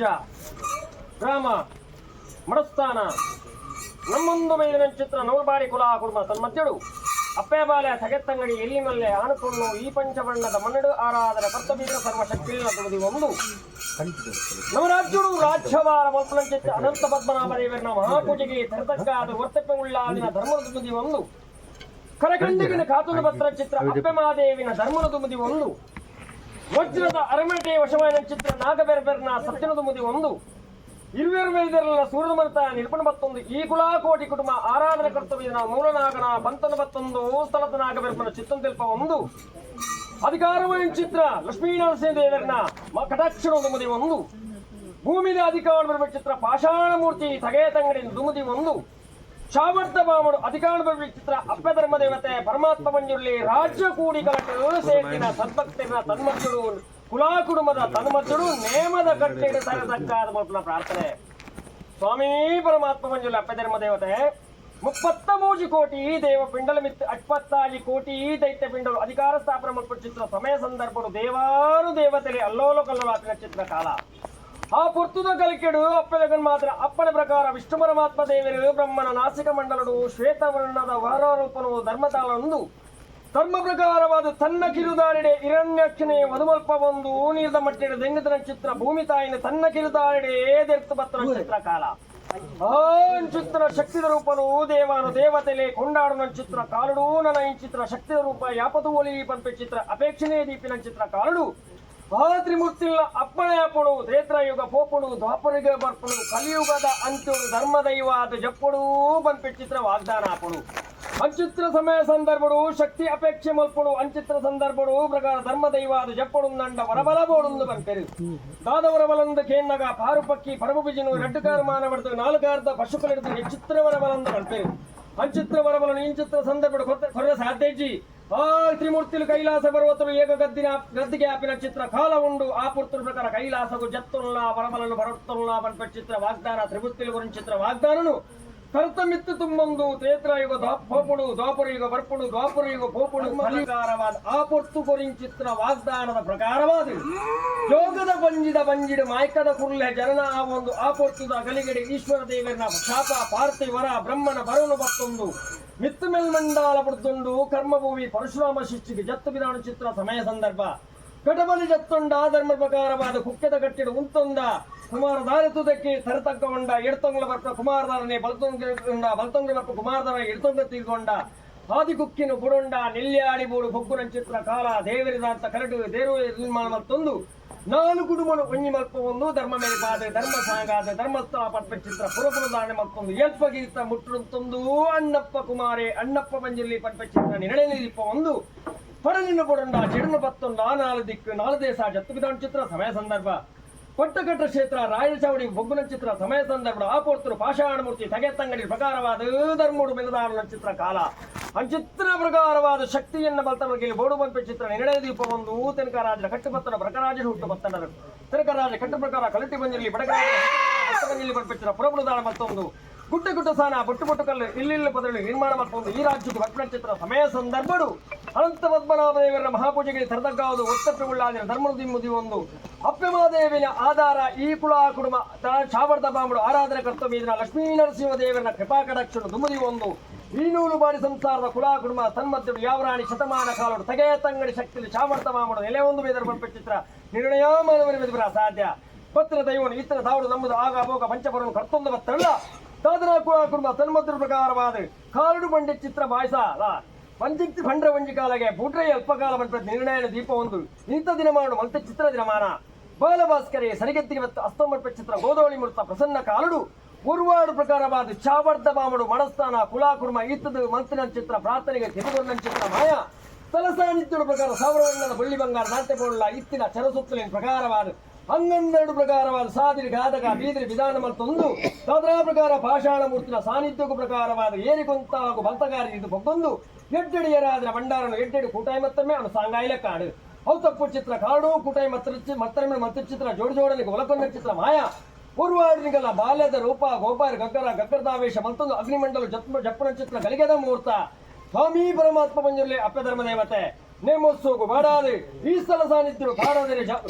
ರಾಜ್ಯ ಗ್ರಾಮ ಮಡಸ್ಥಾನ ನಮ್ಮೊಂದು ಮೇಲಿನ ಚಿತ್ರ ನೂಲ್ಬಾಡಿ ಕುಲ ಕುಟುಂಬ ತನ್ಮಧ್ಯಡು ಅಪ್ಪೆಬಾಲೆ ತಗೆತ್ತಂಗಡಿ ಎಲ್ಲಿ ಮಲ್ಲೆ ಆನುಕೊಂಡು ಈ ಪಂಚವರ್ಣದ ಮನ್ನಡು ಆರಾಧನೆ ಕರ್ತವ್ಯ ಸರ್ವಶಕ್ತಿ ಒಂದು. ನಮ್ಮ ರಾಜ್ಯಡು ರಾಜ್ಯವಾರ ಮಲ್ಪುಲಂಚಿತ್ತ ಅನಂತ ಪದ್ಮನಾಭ ದೇವರನ ಮಹಾಪೂಜೆಗೆ ತರತಕ್ಕಾದ ವರ್ತಪ್ಯವುಳ್ಳಾದಿನ ಧರ್ಮದ ತುಮುದಿ ಒಂದು. ಕರಕಂಡಿಗಿನ ಕಾತುನ ಪತ್ರ ಚಿತ್ರ ಅಪ್ಪೆ ಮಹಾದೇವಿನ ಧರ್ಮದ ತುಮುದಿ ಒಂದು. ವಜ್ರದ ಅರಮಟೆ ವಶವಾಯನ ಚಿತ್ರ ನಾಗಬೆರ್ಬೆರ್ನ ಸತ್ಯನ ತುಮುದಿ ಒಂದು. ಇರುವೆರು ವೇದರಲ್ಲ ಸೂರ್ಯಮಂತ ನಿರ್ಪಣ ಬತ್ತೊಂದು. ಈ ಕುಲಾಕೋಟಿ ಕುಟುಂಬ ಆರಾಧನೆ ಕರ್ತವ್ಯದ ಮೂಲನಾಗನ ಬಂತನ ಬತ್ತೊಂದು ಸ್ಥಳದ ನಾಗಬೆರ್ಬನ ಚಿತ್ತಂ ತಿಲ್ಪ ಒಂದು. ಅಧಿಕಾರವೇ ಚಿತ್ರ ಲಕ್ಷ್ಮೀನರಸಿಂಹ ದೇವರನ ಕಟಾಕ್ಷಣ ದುಮುದಿ ಒಂದು. ಭೂಮಿದ ಅಧಿಕಾರ ಬರುವ ಚಿತ್ರ ಪಾಷಾಣ ಮೂರ್ತಿ ತಗೆಯ ತಂಗಡಿ ದುಮುದಿ ಒಂದು. ಚಾವರ್ತ ಬಾಮಡು ಅಧಿಕಾರ ಬರುವ ಚಿತ್ರ ಅಪ್ಪೆ ಧರ್ಮ ದೇವತೆ ಪರಮಾತ್ಮ ಮಂಜುರ್ಲಿ ರಾಜ್ಯ ಕೂಡಿ ಕಲಟು ಸೇರಿನ ಸದ್ಭಕ್ತನ ತನ್ಮಜ್ಜುಡು ಕುಲಾ ಕುಟುಂಬದ ತನ್ಮಜ್ಜುಡು ನೇಮದ ಕಟ್ಟೆಡು ತರತಕ್ಕಾದ ಮೊದಲ ಪ್ರಾರ್ಥನೆ. ಸ್ವಾಮಿ ಪರಮಾತ್ಮ ಮಂಜುರ್ಲಿ ಅಪ್ಪೆ ಧರ್ಮ ದೇವತೆ, 33 ಕೋಟಿ ದೇವ ಪಿಂಡಲ ಮಿತ್ 25 ಕೋಟಿ ದೈತ್ಯ ಪಿಂಡಲು ಅಧಿಕಾರ ಸ್ಥಾಪನೆ ಮಲ್ಪ ಚಿತ್ರ ಸಮಯ ಸಂದರ್ಭಡು ದೇವಾನು ದೇವತೆಲೆ ಅಲ್ಲೋಲ ಕಲ್ಲೋಲಾಪಿನ ಚಿತ್ರ ಕಾಲ. ಆ ಪುರ್ತುದ ಕಲಿಕೆಡು ಅಪ್ಪೆದಗನ್ ಮಾತ್ರ ಅಪ್ಪನ ಪ್ರಕಾರ ವಿಷ್ಣು ಪರಮಾತ್ಮ ದೇವರು ಬ್ರಹ್ಮನ ನಾಸಿಕ ಮಂಡಲಡು ಶ್ವೇತವರ್ಣದ ವರರೂಪನು ಧರ್ಮತಾಳಂದು ಧರ್ಮ ಪ್ರಕಾರವಾದ ತನ್ನ ಕಿರುದಾರಿಡೆ ಹಿರಣ್ಯಕ್ಷಣೆ ವಧುಮಲ್ಪ ಒಂದು ನೀರ್ದ ಮಟ್ಟಿಡ ದೆಂಗದನ ಚಿತ್ರ ಭೂಮಿ ತಾಯಿನ ತನ್ನ ಕಿರುದಾರಿಡೆ ದೆರ್ತು ಬತ್ತನ ಚಿತ್ರ ಕಾಲ. ಚಿತ್ರ ಶಕ್ತಿದ ರೂಪನು ದೇವಾನು ದೇವತೆಲೆ ಕೊಂಡಾಡುನ ಚಿತ್ರ ಕಾಲುಡು. ನನ ಇಂಚಿತ್ರ ಶಕ್ತಿದ ರೂಪ ಯಾಪದು ಒಲಿ ಪಂಪೆ ಚಿತ್ರ ಅಪೇಕ್ಷಣೆ ದೀಪಿನ ಚಿತ್ರ ಕಾಲುಡು. ಆ ತ್ರಿಮೂರ್ತಿಲ ಅಪ್ಪಣೆಯಪ್ಪಡು ತ್ರೇತ್ರಯುಗ ಪೋಪುಡು ದ್ವಾಪರಿಗ ಬರ್ಪುಡು ಕಲಿಯುಗದ ಅಂತ್ಯುಡು ಧರ್ಮದೈವಾದ ಜಪ್ಪುಡು ಪಂಪೆ ಚಿತ್ರ ವಾಗ್ದಾನ ಆಪುಡು. ಅಂಚಿತ್ರ ಸಮಯ ಸಂದರ್ಭಡು ಶಕ್ತಿ ಅಪೇಕ್ಷೆ ಮಲ್ಪುಡು. ಅಂಚಿತ್ರ ಸಂದರ್ಭಡು ಪ್ರಕಾರ ಧರ್ಮದೈವಾದ ಜಪ್ಪುಡು ನಂಡ ವರಬಲ ಬೋಡುಂದು ಬಂಪೆರು. ದಾದ ವರಬಲಂದ ಕೇನ್ನಗ ಪಾರುಪಕ್ಕಿ ಪರಬು ಬಿಜಿನು ರಡ್ಡು ಕಾರು ಮಾನವಡ್ದು ನಾಲ್ಕಾರ್ದ ಪಶುಕಲಿಡ್ದು ಚಿತ್ರ ವರಬಲಂದ ಬಂಪೆರು. ಅಂಚಿತ್ರ ವರಬಲನು ಇಂಚಿತ್ರ ಸಂದರ್ಭಡು ಕೊರ್ರ ಸಾಧ್ಯಜಿ. ಆ ತ್ರಿಮೂರ್ತಿಲು ಕೈಲಾಸ ಪರ್ವತರು ಏಕ ಗದ್ದಿನ ಗದ್ದಿಗೆ ಆಪಿನ ಚಿತ್ರ ಕಾಲ ಉಂಡು. ಆ ಪುರ್ತುರ ಪ್ರಕಾರ ಕೈಲಾಸಗು ಜತ್ತುಲ್ಲ ವರಬಲನು ಬರುತ್ತುಲ್ಲ ಪನ್ಪ ಚಿತ್ರ ವಾಗ್ದಾನ. ತ್ರಿಮೂರ್ತಿಲು ಗುರಿಂಚಿತ್ರ ವಾಗ್ದಾನನು ಕರ್ತಮಿತ್ತು ತುಂಬೊಂದು ತ್ರೇತ್ರಯುಗ ಪೋಪುಡು ದ್ವಾಪರಯುಗ ಬರ್ಪುಡು ದ್ವಾಪರಯುಗ ಪೋಪುಡು ಪ್ರಕಾರವಾದ ಆ ಪೊರ್ತು ಕೊರಿಂಚಿತ್ರ ವಾಗ್ದಾನದ ಪ್ರಕಾರವಾದ ಯೋಗದ ಬಂಜಿದ ಬಂಜಿಡು ಮಾಯ್ಕದ ಕುರ್ಲೆ ಜನನ ಆ ಒಂದು ಆ ಪೊರ್ತುದ ಗಲಿಗಡೆ ಈಶ್ವರ ದೇವರನ ಶಾಪ ಪಾರ್ಥಿವರ ಬ್ರಹ್ಮನ ಬರವನು ಬತ್ತೊಂದು ಮಿತ್ತು ಮೇಲ್ಮಂಡಾಲ ಪಡ್ತುಂಡು ಕರ್ಮಭೂಮಿ ಪರಶುರಾಮ ಶಿಷ್ಟಿಗೆ ಜತ್ತು ವಿಧಾನ ಚಿತ್ರ ಸಮಯ ಸಂದರ್ಭ. ಕಟಬಲಿ ಜತ್ತೊಂಡ ಧರ್ಮ ಪ್ರಕಾರವಾದ ಕುಕ್ಕೆದ ಕಟ್ಟಿಡು ಉಂತೊಂದ ಕುಮಾರದಾರ ತುದಕ್ಕೆ ಸರತಕ್ಕ ಉಂಡ ಎಡ್ತೊಂಗ್ಲ ಬರ್ಪ ಕುಮಾರದಾರನೆ ಬಲ್ತೊಂಗ ಬಲ್ತೊಂಗ್ಲ ಬರ್ಪ ಕುಮಾರದಾರ ಎಡ್ತೊಂಗ ತೀರ್ಕೊಂಡ ಆದಿ ಕುಕ್ಕಿನ ಬುಡೊಂಡ ನೆಲ್ಯಾಡಿ ಬೋಡು ಬೊಗ್ಗುನ ಚಿತ್ರ ಕಾಲ. ದೇವರಿದಾಂತ ಕರಡು ದೇರು ನಿರ್ಮಾಣ ಮತ್ತೊಂದು ನಾಲು ಕುಟುಂಬನು ಒಂಜಿ ಮಲ್ಪ ಒಂದು ಧರ್ಮ ಮೇಲೆ ಪಾದ ಧರ್ಮ ಸಾಗಾದ ಧರ್ಮಸ್ಥಳ ಪಟ್ಟ ಚಿತ್ರ ಪುರಪುರದಾಣೆ ಮತ್ತೊಂದು ಎಲ್ಪ ಗೀತ ಮುಟ್ಟುತ್ತೊಂದು ಅಣ್ಣಪ್ಪ ಕುಮಾರೆ ಅಣ್ಣಪ್ಪ ಮಂಜುರ್ಲಿ ಪಟ್ಟ ಚಿತ್ರ ನಿರ್ಣಯ ನಿಲ್ಪ ಒಂದು. ಪಡಲಿನ ಬುಡಂಡ ಚೆಡನ ಪತ್ತೊಂಡ ನಾಲು ದಿಕ್ಕು ನಾಲು ದೇಶ ಜತ್ತು ವಿಧಾನ ಚಿತ್ರ ಸಮಯ ಸಂದರ್ಭ. ಪಟ್ಟಕಟ್ಟ ಕ್ಷೇತ್ರ ರಾಯಲಚಾವಡಿ ಬೊಗ್ಗುನ ಚಿತ್ರ ಸಮಯ ಸಂದರ್ಭ. ಆಪೋರ್ತರು ಪಾಷಾಣಮೂರ್ತಿ ತಗೆತ್ತಂಗಡಿ ಪ್ರಕಾರವಾದ ಧರ್ಮುಡು ಮೆಲದಾಡನ ಚಿತ್ರ ಕಾಲ. ಅಂಚಿತ್ರ ಪ್ರಕಾರವಾದ ಶಕ್ತಿಯನ್ನ ಬಲ್ತವರಿಗೆ ಬೋಡು ಬಂಪೆ ಚಿತ್ರ ನಿರ್ಣಯ ದೀಪ ಒಂದು. ತೆನಕರಾಜರ ಕಟ್ಟುಪತ್ತನ ಪ್ರಕರಾಜ ಹುಟ್ಟು ಬತ್ತನರು ತಿನಕರಾಜ ಕಟ್ಟು ಪ್ರಕಾರ ಕಲಟಿ ಬಂದಿರಲಿ ಬಡಕರಾಜ ಬಂದಿರಲಿ ಬಂಪೆ ಚಿತ್ರ ಪುರಪುರದಾಣ ಮತ್ತೊಂದು ಗುಡ್ಡ ಗುಡ್ಡ ಸಾನ ಬೊಟ್ಟು ಬೊಟ್ಟು ಕಲ್ಲು ಇಲ್ಲಿಲ್ಲ ಪದಗಳು ನಿರ್ಮಾಣ ಮತ್ತೊಂದು ಈ ರಾಜ್ಯಕ್ಕೆ ಬರ್ಪಣ ಚಿತ್ರ ಸಮಯ ಸಂದರ್ಭಡು. ಅನಂತ ಪದ್ಮನಾಭ ದೇವರ ಮಹಾಪೂಜೆಗೆ ತರತಕ್ಕಾವುದು ಒತ್ತಪ್ಪೆಗುಳ್ಳಾದಿನ ಧರ್ಮದ ಮುದಿ ಒಂದು. ಅಪ್ಪೆಮಾದೇವಿನ ಆಧಾರ ಈ ಕುಲ ಕುಟುಂಬ ಚಾವರ್ದ ಬಾಂಬುಡು ಆರಾಧನೆ ಕರ್ತವ್ಯ ಇದನ್ನ ಲಕ್ಷ್ಮೀ ನರಸಿಂಹ ದೇವರನ ಕೃಪಾಕಟಾಕ್ಷನು ದುಮುದಿ ಒಂದು. ಈ ನೂಲು ಬಾರಿ ಸಂಸಾರದ ಕುಲ ಕುಟುಂಬ ತನ್ಮಧ್ಯಡು ಯಾವರಾಣಿ ಶತಮಾನ ಕಾಲಡು ತಗೆಯ ತಂಗಡಿ ಶಕ್ತಿಲಿ ಚಾವರ್ತ ಮಾಮುಡು ನೆಲೆ ಒಂದು ಬೇದರ ಬಂಪೆ ಚಿತ್ರ ನಿರ್ಣಯ ಮಾನವನ ಮೆದುಬರ ಅಸಾಧ್ಯ ಪತ್ರ ದೈವನು ಇತರ ತಾವಡು ನಮ್ಮದು ಆಗ ಭೋಗ ಪಂಚಪರನು ಕರ್ತೊಂದು ಬತ್ತಲ್ಲ ತಾದನ ಕುಲ ಕುಟುಂಬ ತನ್ಮದ್ರ ಪ್ರಕಾರವಾದ ಕಾಲುಡು ಬಂಡೆ ಚಿತ್ರ ಬಾಯ್ಸ ವಂಜಿಕ್ತಿ ಭಂಡ್ರ ವಂಜಿ ಕಾಲಗೆ ಬೂಟ್ರೆ ಅಲ್ಪಕಾಲ ಬಂಟ ನಿರ್ಣಯ ದೀಪ ಒಂದು. ಇಂಥ ದಿನಮಾನು ಮಂತ ಚಿತ್ರ ದಿನಮಾನ ಬಾಲಭಾಸ್ಕರೇ ಸರಿಗೆತ್ತಿಗೆ ಮತ್ತು ಅಸ್ತಮರ್ಪ ಚಿತ್ರ ಗೋದೋಳಿ ಮುರ್ತ ಪ್ರಸನ್ನ ಕಾಲುಡು ಉರ್ವಾಡು ಪ್ರಕಾರವಾದ ಚಾವರ್ಧ ಮಾಮಡು ಮಣಸ್ಥಾನ ಕುಲಾ ಕುರ್ಮ ಇತ್ತದು ಮಂತಿನ ಚಿತ್ರ ಪ್ರಾರ್ಥನೆಗೆ ತಿರುಗುರ್ನ ಚಿತ್ರ ಮಾಯ ತಲಸಾನಿತ್ಯಡು ಪ್ರಕಾರ ಸಾವಿರವರ್ಣದ ಬಳ್ಳಿ ಬಂಗಾರ ನಾಟ್ಯ ಬೋಳ್ಳ ಇತ್ತಿನ ಚರಸುತ್ತಲಿನ ಪ್ರಕಾರವಾದ ಹನ್ನೊಂದೆರಡು ಪ್ರಕಾರವಾದ ಸಾದಿರಿ ಘಾತಕ ಬೀದಿರಿ ವಿಧಾನ ಮತ್ತೊಂದು ತದರ ಪ್ರಕಾರ ಪಾಷಾಣ ಮೂರ್ತಿನ ಸಾನ್ನಿಧ್ಯಕ್ಕೂ ಪ್ರಕಾರವಾದ ಏರಿಕೊಂತ ಹಾಗೂ ಬಲ್ತಗಾರಿ ಇದು ಬೊಗ್ಗೊಂದು ಎಡ್ಡೆಡಿಯರಾದ ಭಂಡಾರನು ಎಡ್ಡೆಡು ಕೂಟಾಯಿ ಮತ್ತೊಮ್ಮೆ ಅವನು ಸಾಂಗಾಯಿಲ ಕಾಡು ಅವು ತಪ್ಪು ಚಿತ್ರ ಕಾಡು ಕೂಟಾಯಿ ಮತ್ರ ಮತ್ತೊಮ್ಮೆ ಮತ್ತು ಚಿತ್ರ ಜೋಡಿ ಜೋಡಲಿಗೆ ಒಲಕೊಂಡ ಚಿತ್ರ ಮಾಯ ಪೂರ್ವಾಡಿನಿಗಲ ಬಾಲ್ಯದ ರೂಪ ಗೋಪಾರ ಗಗ್ಗರ ಗಗ್ಗರದಾವೇಶ ಮತ್ತೊಂದು ಅಗ್ನಿಮಂಡಲ ಜಪ್ಪನ ಚಿತ್ರ ಗಲಿಗೆದ ಮುಹೂರ್ತ. ಸ್ವಾಮಿ ಪರಮಾತ್ಮ ಮಂಜುರ್ಲಿ ಅಪ್ಪೆ ಧರ್ಮ ದೇವತೆ. ನೇಮೋತ್ಸವకు ಬಾಡಾದೆ ಈ ಸ್ಥಳ ಸಾನ್ನಿಧ್ಯರು ಪಾಡಾದರೆ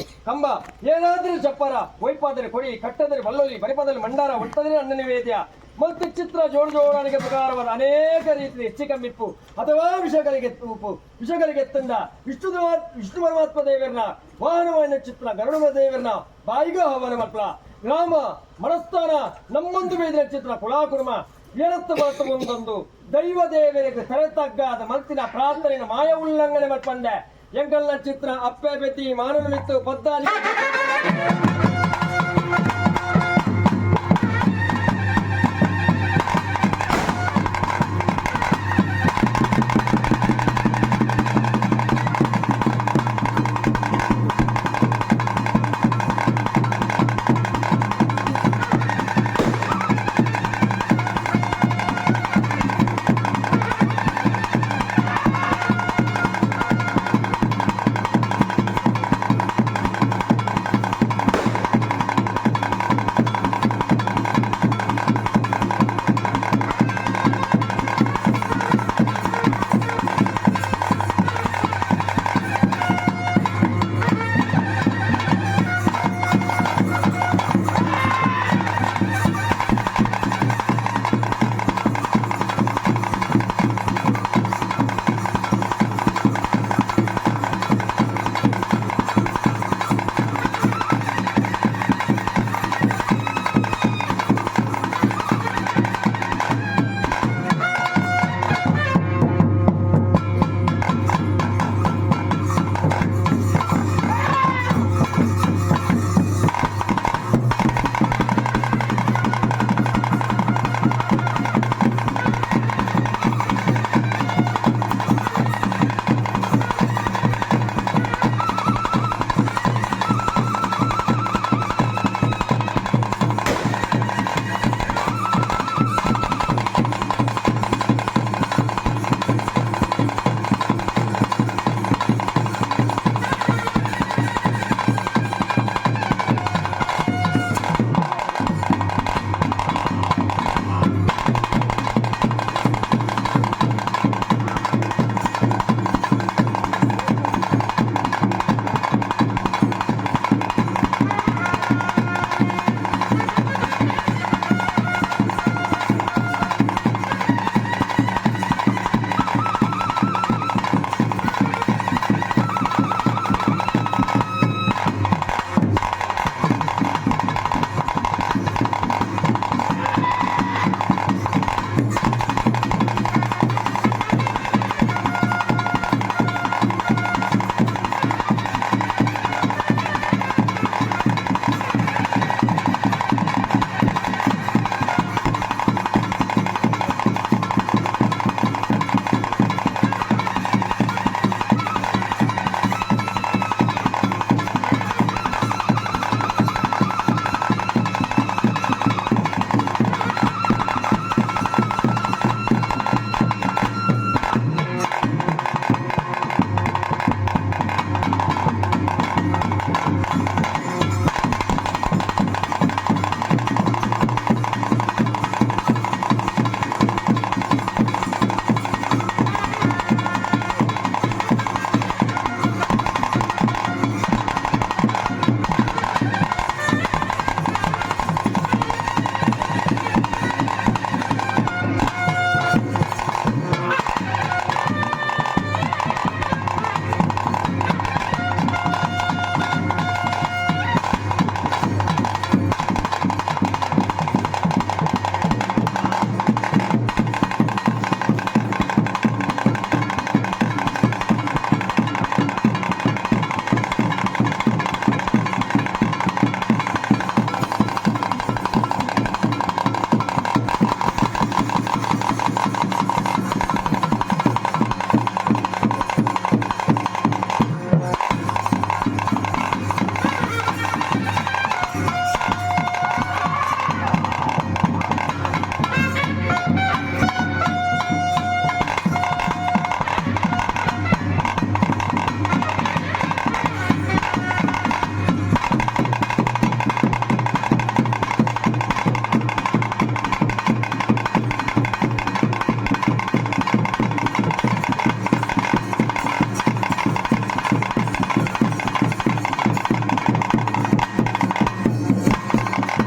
ಕಂಬ ಏನಾದರೂ ಚಪ್ಪರ ಒಯ್ಪಾದರೆ ಕೊಡಿ ಕಟ್ಟದರೆ ಬಲ್ಲೊಲಿ ಬರಿಪದಲ್ಲಿ ಮಂಡಾರ ಒಟ್ಟದರೆ ಅನ್ನ ನಿವೇದ್ಯ ಮತ್ತು ಚಿತ್ರ ಜೋಡು ಜೋಡಾಣಿಗೆ ಪ್ರಕಾರವಾದ ಅನೇಕ ರೀತಿಯ ಹೆಚ್ಚಿಕಮ್ಮಿಪ್ಪು ಅಥವಾ ವಿಷಗಳಿಗೆ ಉಪ್ಪು ವಿಷಗಳಿಗೆ ತಂದ ವಿಷ್ಣು ವಿಷ್ಣು ಪರಮಾತ್ಮ ದೇವರನ್ನ ವಾಹನವಾಹಿನ ಚಿತ್ರ ಗರುಡ ದೇವರನ್ನ ಬಾಯಿಗ ಹವನ ಮಕ್ಕಳ ಗ್ರಾಮ ಮನಸ್ಥಾನ ನಮ್ಮೊಂದು ಬೇದಿನ ಚಿತ್ರ ಕುಲಾಕುರ್ಮ ಏನತ್ತ ಬರತ್ತ ಒಂದೊಂದು ದೈವ ದೇವರಿಗೆ ತಲೆ ತಗ್ಗಾದ ಮಲ್ತಿನ ಪ್ರಾರ್ಥನೆಯ ಮಾಯ ಉಲ್ಲಂಘನೆ ಮಲ್ಪಂಡೆ ಎಂಕಲ್ನ ಚಿತ್ರ ಅಪ್ಪೆ ಬೆತ್ತಿ ಮಾನನ ಮಿತ್ತು ಪದ್ದಾನಿ.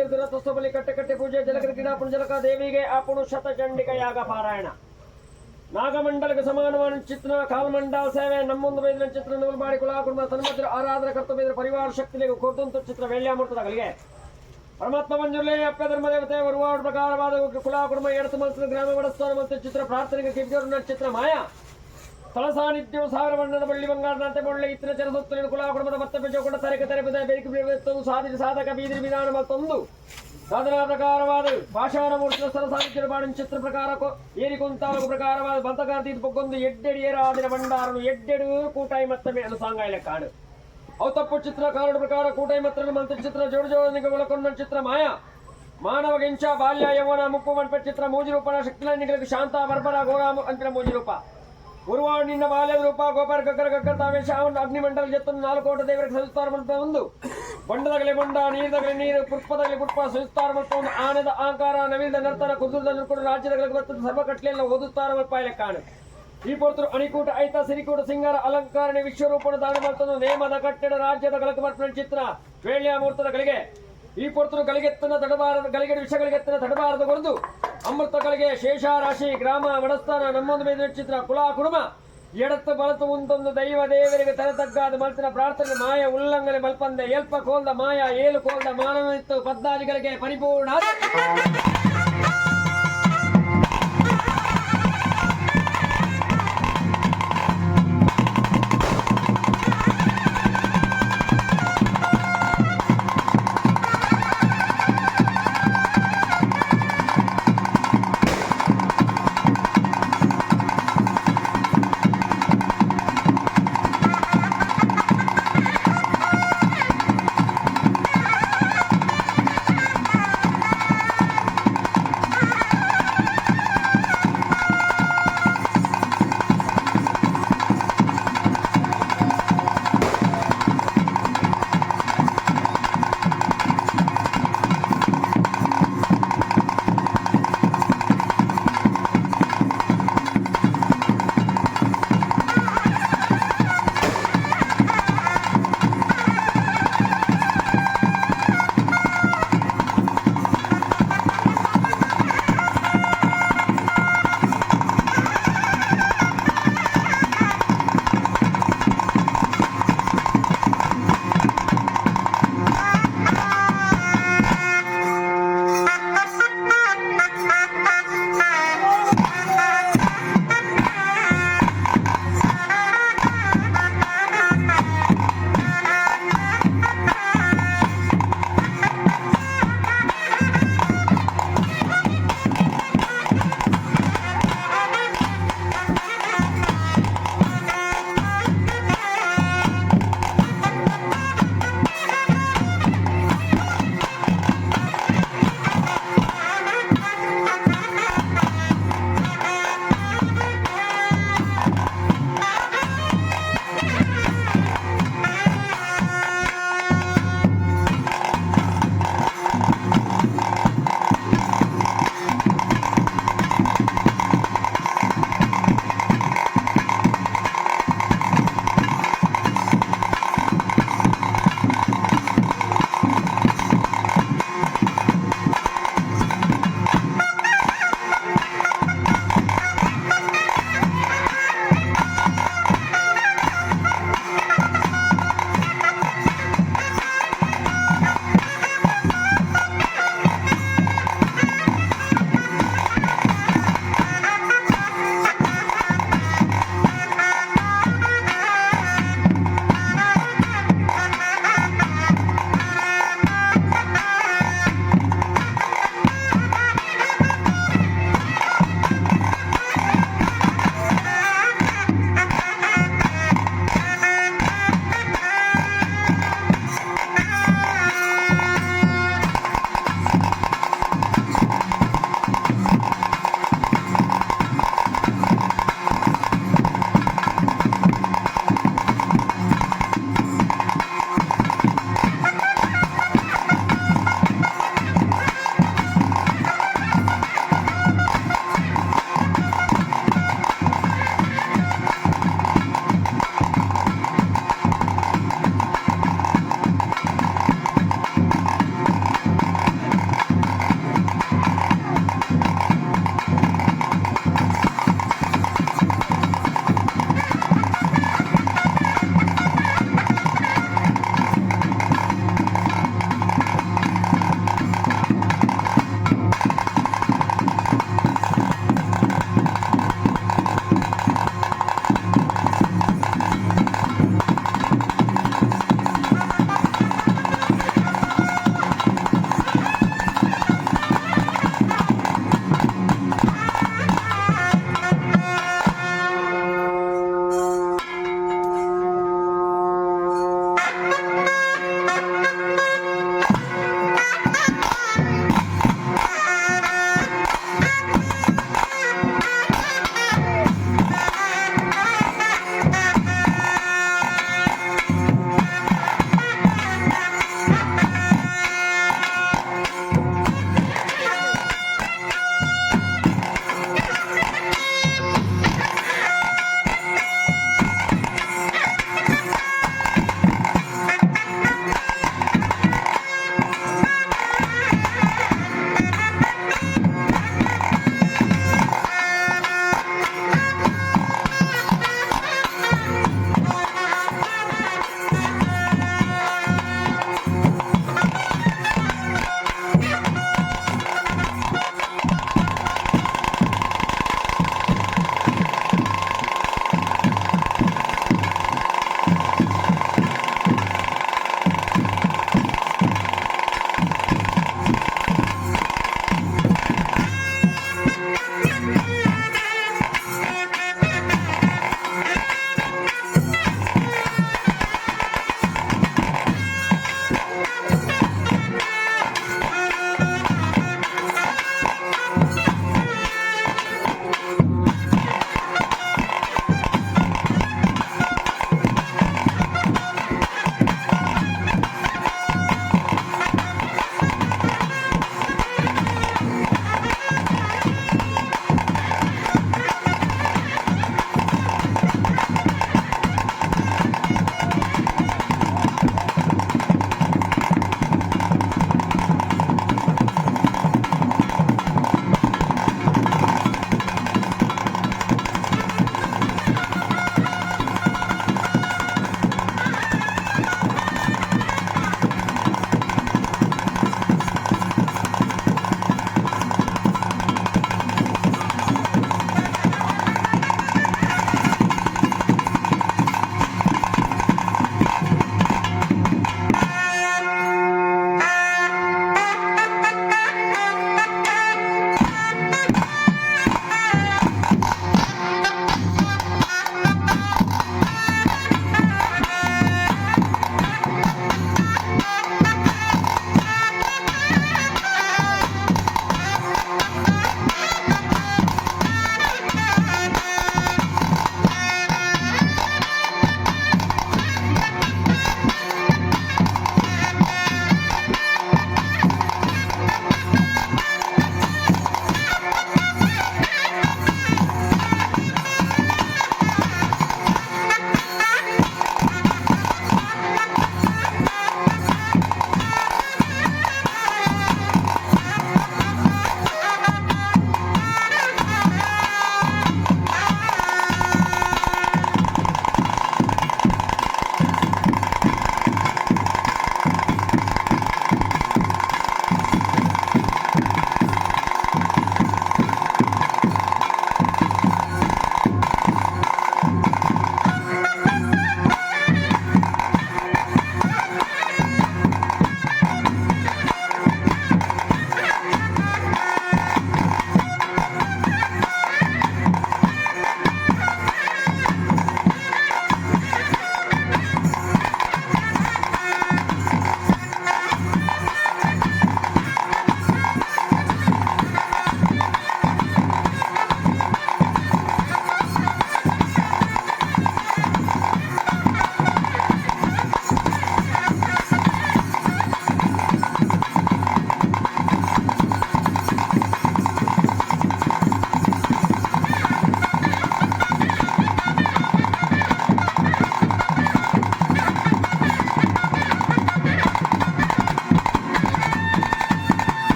ಏರ್ದು ರಥೋತ್ಸವ ಬಲಿ ಕಟ್ಟೆ ಕಟ್ಟೆ ಪೂಜೆ ಜಲಕ ಕ್ರೀಡಾಪುಣ ಜಲಕ ದೇವಿಗೆ ಆಪುಣು ಶತಚಂಡಿಕ ಯಾಗ ಪಾರಾಯಣ. ನಾಗಮಂಡಲಕ್ಕೆ ಸಮಾನವಾದ ಚಿತ್ರ ಕಾಲ್ಮಂಡಲ ಸೇವೆ ನಮ್ಮೊಂದು ಬೈದಿನ ಚಿತ್ರ ನೂಲ್ಬಾಡಿ ಕುಲ ಕುಟುಂಬ ತನ್ಮಧ್ಯ ಆರಾಧನೆ ಕರ್ತವ್ಯ ಪರಿವಾರ ಶಕ್ತಿಗೆ ಕೊರ್ತಂತು ಚಿತ್ರ ವೇಳ್ಯಾಮೂರ್ತದಾಗಲಿಗೆ ಪರಮಾತ್ಮ ಮಂಜುರ್ಲೆ ಅಪ್ಪ ಧರ್ಮ ದೇವತೆ ವರುವಾಡ ಪ್ರಕಾರವಾದ ಕುಲ ಕುಟುಂಬ ಎಡತು ಮನಸ್ಸು ಗ್ರಾಮ ಬಡಸ್ಥಾನ ಮತ್ತು ಚಿತ್ರ ಪ್ರಾರ್ಥನೆಗೆ ಕಿವಿಯೋರು ಚಿತ್ರ ಮಾಯ ಸ್ಥಳ ಸಾನ್ನಿಧ್ಯ ಸಾವಿರ ಬಣ್ಣದ ಬಳ್ಳಿ ಬಂಗಾರದಂತೆ ಬೊಳ್ಳೆ ಇತ್ತಿನ ಚರಸೊತ್ತಲಿನ ಕುಲ ಕುಟುಂಬದ ಮತ್ತೆ ಬೆಜೋಕೊಂಡ ತರಕ ತೆರೆಪದ ಬೇರಿಕೆ ಬೇವೆತ್ತೊಂದು ಸಾಧಿಸಿ ಸಾಧಕ ಬೀದಿರಿ ವಿಧಾನ ಮತ್ತೊಂದು ಸಾಧನಾ ಪ್ರಕಾರವಾದ ಪಾಷಾಣ ಮೂರ್ತಿಯ ಸ್ಥಳ ಸಾನ್ನಿಧ್ಯ ಬಾಡಿನ ಚಿತ್ರ ಪ್ರಕಾರ ಏರಿಕೊಂತಾಲುಕು ಪ್ರಕಾರವಾದ ಬಂತಕಾರ ತೀರ್ಪು ಪೊಕ್ಕೊಂದು ಎಡ್ಡೆಡಿ ಏರಾದಿನ ಭಂಡಾರನು ಎಡ್ಡೆಡು ಕೂಟಾಯಿ ಮತ್ತಮೆ ಅನುಸಾಂಗಾಯಲೆ ಕಾಡು ಅವು ತಪ್ಪು ಚಿತ್ರ ಕಾರಣ ಪ್ರಕಾರ ಕೂಟಾಯಿ ಮತ್ರ ಮಂತ್ರ ಚಿತ್ರ ಜೋಡು ಜೋಡನಿಗೆ ಒಳಕೊಂಡ ಚಿತ್ರ ಮಾಯ ಮಾನವ ಗೆಂಚ ಬಾಲ್ಯ ಯೌವನ ಮುಪ್ಪು ಮನ್ಪ ಚಿತ್ರ ಮೂಜಿ ರೂಪನ ಶಕ್ತಿಲ ನಿಗಳಿಗೆ ಶಾಂತ ಬರ್ಬರ ಘೋರಾಮ ಅಂತಿನ ಮೂಜಿ ರೂಪ ಗುರುವಾರ ನಿನ್ನ ಬಾಲ್ಯದ ರೂಪ ಗೋಪಾರ ಗಗ್ಗರ ಗಗ್ಗರ ತಾವೇಶ ಅವನ ಅಗ್ನಿಮಂಡಲ ಜತ್ತನ್ನು ನಾಲ್ಕು ಕೋಟ ದೇವರಿಗೆ ಸಲ್ಲಿಸ್ತಾರ ಮಲ್ಪ ಒಂದು ಬೊಂಡದಗಲೆ ಬೊಂಡ ನೀರ್ದಗಲೆ ನೀರು ಪುಷ್ಪದಗಲೆ ಪುಷ್ಪ ಸಲ್ಲಿಸ್ತಾರ ಮಲ್ಪ ಒಂದು ಆನದ ಆಕಾರ ನವಿಲ್ದ ನರ್ತನ ಕುದುರದ ನರ್ಕೊಂಡು ರಾಜ್ಯದ ಬರ್ತದ ಸರ್ವ ಕಟ್ಲೆಲ್ಲ ಓದುತ್ತಾರ ಮಲ್ಪ ಕಾಣು. ಈ ಪೊರ್ತರು ಅಣಿಕೂಟ ಐತ ಸಿರಿಕೂಟ ಸಿಂಗಾರ ಅಲಂಕಾರಣೆ ವಿಶ್ವರೂಪಣ ದಾನ ಮಲ್ತನು ನೇಮದ ಕಟ್ಟಡ ರಾಜ್ಯದ ಗಳಕ ಬರ್ಪಣ ಚಿತ್ರ ವೇಳ್ಯ ಮೂರ್ತದ ಗಳಿಗೆ. ಈ ಪೊರ್ತರು ಗಳಿಗೆತ್ತನ ತಡಬಾರದ ಗಳಿಗೆ ವಿಷಗಳಿಗೆತ್ತನ ತಡಬಾರದ ಕೊರದು ಅಮೃತ ಗಳಿಗೆ ಶೇಷಾರಾಶಿ ಗ್ರಾಮ ಮಡಸ್ಥಾನ ನಮ್ಮೊಂದು ಮೇದಿನ ಚಿತ್ರ ಕುಲ ಕುಡುಮ ಎಡತ್ತು ಬಲತು ಉಂಟೊಂದು ದೈವ ದೇವರಿಗೆ ತಲೆತಗ್ಗಾದ ಮಲ್ತಿನ ಪ್ರಾರ್ಥನೆ ಮಾಯ ಉಲ್ಲಂಘನೆ ಮಲ್ಪಂದೆ ಎಲ್ಪ ಕೋಲ್ದ ಮಾಯ ಏಳು ಕೋಲ್ದ ಮಾನವನಿತ್ತು ಪದ್ನಾಲಿಗಳಿಗೆ ಪರಿಪೂರ್ಣ.